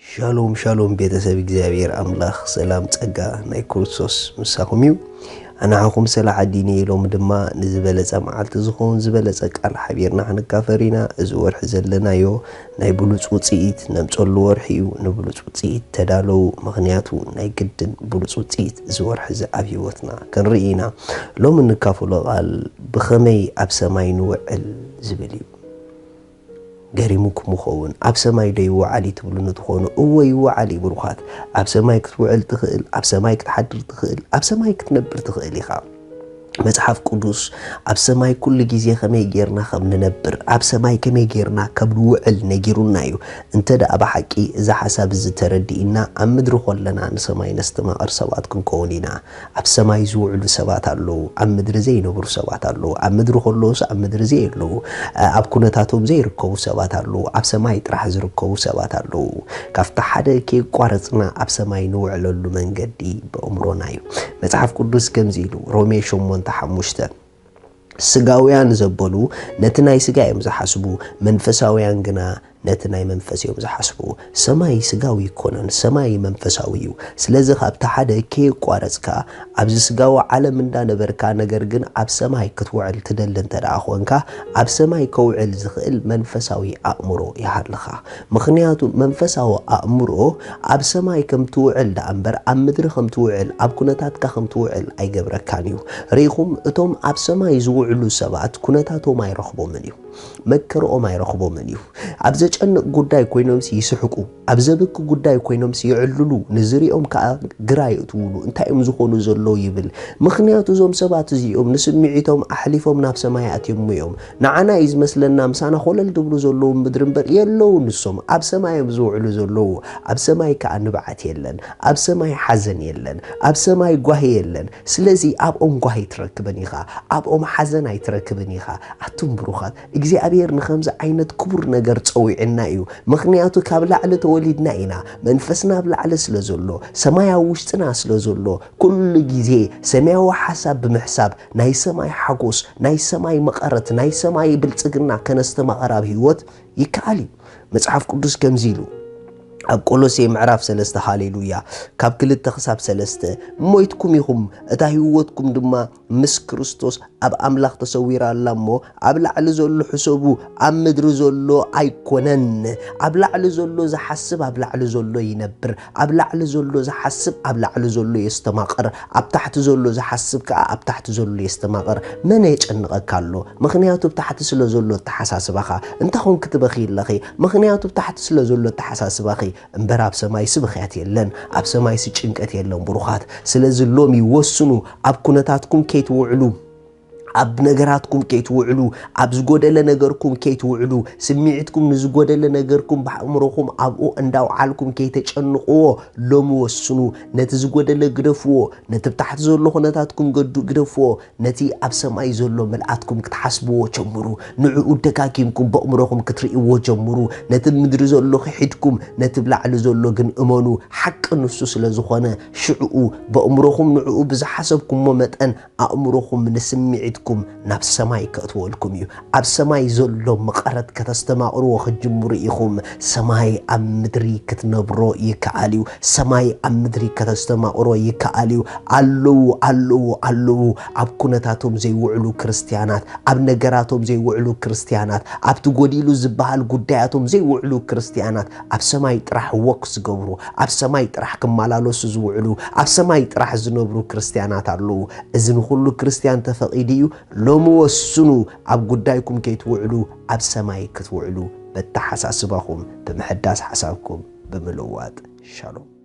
ሻሎም ሻሎም ቤተሰብ እግዚኣብሔር ኣምላኽ ሰላም ጸጋ ናይ ክርስቶስ ምሳኹም እዩ። ኣናሓኹም ሰላ ዓዲኒ። ሎሚ ድማ ንዝበለጸ መዓልቲ ዝኸውን ዝበለጸ ቃል ሓቢርና ክንካፈር ኢና። እዚ ወርሒ ዘለናዮ ናይ ብሉጽ ውጽኢት ነምጸሉ ወርሒ እዩ። ንብሉጽ ውጽኢት ተዳለዉ፣ ምኽንያቱ ናይ ግድን ብሉጽ ውጽኢት እዚ ወርሒ እዚ ኣብ ህይወትና ክንርኢ ኢና። ሎሚ እንካፈሎ ቃል ብኸመይ ኣብ ሰማይ ንውዕል ዝብል እዩ። ገሪሙኩም ይኸውን። ኣብ ሰማይ ዶ ይወዓል እዩ ትብሉኒ ትኾኑ? እወ ይወዓል እዩ ብሩኻት። ኣብ ሰማይ ክትውዕል ትኽእል፣ ኣብ ሰማይ ክትሓድር ትኽእል፣ ኣብ ሰማይ ክትነብር ትኽእል ኢኻ። መጽሓፍ ቅዱስ ኣብ ሰማይ ኩሉ ግዜ ከመይ ጌርና ከም ንነብር፣ ኣብ ሰማይ ከመይ ጌርና ከም ንውዕል ነጊሩና እዩ። እንተ ደኣ ብሓቂ እዚ ሓሳብ እዚ ተረዲእና ኣብ ምድሪ ኮለና ንሰማይ ነስተማቕር ሰባት ክንከውን ኢና። ኣብ ሰማይ ዝውዕሉ ሰባት ኣለዉ፣ ኣብ ምድሪ ዘይነብሩ ሰባት ኣለዉ፣ ኣብ ምድሪ ከለዉስ ኣብ ምድሪ ዘየለዉ፣ ኣብ ኩነታቶም ዘይርከቡ ሰባት ኣለዉ፣ ኣብ ሰማይ ጥራሕ ዝርከቡ ሰባት ኣለዉ። ካብቲ ሓደ ከየቋረጽና ኣብ ሰማይ ንውዕለሉ መንገዲ በእምሮና እዩ። መጽሓፍ ቅዱስ ከምዚ ኢሉ፣ ሮሜ ሸሞንተ ሓሙሽተ፣ ስጋውያን ዘበሉ ነቲ ናይ ስጋ እዮም ዝሓስቡ፣ መንፈሳውያን ግና ነቲ ናይ መንፈስ እዮም ዝሓስቡ። ሰማይ ስጋዊ ኣይኮነን፣ ሰማይ መንፈሳዊ እዩ። ስለዚ ካብቲ ሓደ ከየቋረጽካ ኣብዚ ስጋዊ ዓለም እንዳነበርካ፣ ነገር ግን ኣብ ሰማይ ክትውዕል ትደሊ እንተ ደኣ ኮንካ፣ ኣብ ሰማይ ከውዕል ዝኽእል መንፈሳዊ ኣእምሮ ይሃልኻ። ምኽንያቱ መንፈሳዊ ኣእምሮ ኣብ ሰማይ ከም ትውዕል ደኣ እምበር ኣብ ምድሪ ከም ትውዕል፣ ኣብ ኩነታትካ ከም ትውዕል ኣይገብረካን እዩ። ርኢኹም፣ እቶም ኣብ ሰማይ ዝውዕሉ ሰባት ኩነታቶም ኣይረኽቦምን እዩ። መከርኦም ኣይረኽቦምን እዩ። ኣብ ዘጨንቕ ጉዳይ ኮይኖምሲ ይስሕቁ፣ ኣብ ዘብኪ ጉዳይ ኮይኖምሲ ይዕልሉ፣ ንዝሪኦም ከኣ ግራ የእትውሉ። እንታይ እዮም ዝኾኑ ዘለዉ ይብል። ምኽንያቱ እዞም ሰባት እዚኦም ንስምዒቶም ኣሕሊፎም ናብ ሰማይ ኣትዮም እዮም። ንዓና እዩ ዝመስለና ምሳና ኮለል ድብሉ ዘለዉ ምድሪ እምበር የለዉ ንሶም። ኣብ ሰማይ እዮም ዝውዕሉ ዘለዉ። ኣብ ሰማይ ከኣ ንብዓት የለን። ኣብ ሰማይ ሓዘን የለን። ኣብ ሰማይ ጓሂ የለን። ስለዚ ኣብኦም ጓሂ ኣይትረክብን ኢኻ። ኣብኦም ሓዘን ኣይትረክብን ኢኻ። ኣቱም ብሩኻት፣ እግዚኣብሔር ንኸምዚ ዓይነት ክቡር ነገር ጸዊዕና እዩ። ምኽንያቱ ካብ ላዕሊ ተወሊድና ኢና። መንፈስና ኣብ ላዕሊ ስለ ዘሎ፣ ሰማይ ኣብ ውሽጥና ስለ ዘሎ፣ ኩሉ ግዜ ሰማያዊ ሓሳብ ብምሕሳብ ናይ ሰማይ ሓጎስ፣ ናይ ሰማይ መቐረት፣ ናይ ሰማይ ብልጽግና ከነስተማቕር ኣብ ህይወት ይከኣል እዩ። መጽሓፍ ቅዱስ ከምዚ ኢሉ ኣብ ቆሎሴ ምዕራፍ ሰለስተ፣ ሃሌሉያ፣ ካብ ክልተ ክሳብ ሰለስተ፣ ሞይትኩም ኢኹም፣ እታ ህይወትኩም ድማ ምስ ክርስቶስ ኣብ ኣምላኽ ተሰዊራ ኣላ እሞ፣ ኣብ ላዕሊ ዘሎ ሕሰቡ፣ ኣብ ምድሪ ዘሎ ኣይኮነን። ኣብ ላዕሊ ዘሎ ዝሓስብ ኣብ ላዕሊ ዘሎ ይነብር፣ ኣብ ላዕሊ ዘሎ ዝሓስብ ኣብ ላዕሊ ዘሎ የስተማቕር፣ ኣብ ታሕቲ ዘሎ ዝሓስብ ከኣ ኣብ ታሕቲ ዘሎ የስተማቕር። መን የጨንቐካ ኣሎ? ምኽንያቱ ኣብ ታሕቲ ስለ ዘሎ ኣተሓሳስባኻ። እንታይ ኾንኪ ትበኽዪ ኣለኺ? ምኽንያቱ ኣብ ታሕቲ ስለ ዘሎ ኣተሓሳስባኺ። እምበር ኣብ ሰማይሲ ብኽያት የለን፣ ኣብ ሰማይሲ ጭንቀት የለን ብሩኻት። ስለዚ ሎሚ ወስኑ፣ ኣብ ኩነታትኩም ከይትውዕሉ፣ ኣብ ነገራትኩም ከይትውዕሉ፣ ኣብ ዝጎደለ ነገርኩም ከይትውዕሉ፣ ስምዒትኩም ንዝጎደለ ነገርኩም ብኣእምሮኹም ኣብኡ እንዳውዓልኩም ከይተጨንቕዎ ሎሚ ወስኑ። ነቲ ዝጎደለ ግደፍዎ፣ ነቲ ብታሕቲ ዘሎ ኩነታትኩም ገዱ ግደፍዎ። ነቲ ኣብ ሰማይ ዘሎ ምልኣትኩም ክትሓስብዎ ጀምሩ። ንዕኡ ደጋጊምኩም በእምሮኹም ክትርእይዎ ጀምሩ። ነቲ ምድሪ ዘሎ ክሒድኩም፣ ነቲ ብላዕሊ ዘሎ ግን እመኑ። ሓቂ ንሱ ስለ ዝኾነ፣ ሽዕኡ በእምሮኹም ንዕኡ ብዝሓሰብኩሞ መጠን፣ ኣእምሮኹም ንስምዒትኩም ናብ ሰማይ ከእትወልኩም እዩ። ኣብ ሰማይ ዘሎ መቐረት ከተስተማቕርዎ ክትጅምሩ ኢኹም። ሰማይ ኣብ ምድሪ ክትነብሮ ይከኣል እዩ። ሰማይ ኣብ ምድሪ ከተስተማቕሮ ይከኣል እዩ። ኣለዉ፣ ኣለዉ፣ ኣለዉ። ኣብ ኩነታቶም ዘይውዕሉ ክርስትያናት፣ ኣብ ነገራቶም ዘይውዕሉ ክርስትያናት፣ ኣብቲ ጎዲሉ ዝበሃል ጉዳያቶም ዘይውዕሉ ክርስትያናት፣ ኣብ ሰማይ ጥራሕ ወክ ዝገብሩ፣ ኣብ ሰማይ ጥራሕ ክመላለሱ ዝውዕሉ፣ ኣብ ሰማይ ጥራሕ ዝነብሩ ክርስትያናት ኣለዉ። እዚ ንኹሉ ክርስትያን ተፈቒዱ እዩ። ሎሚ ወስኑ፣ ኣብ ጉዳይኩም ከይትውዕሉ፣ ኣብ ሰማይ ክትውዕሉ፣ በተሓሳስባኹም ብምሕዳስ ሓሳብኩም ብምልዋጥ። ሻሎም።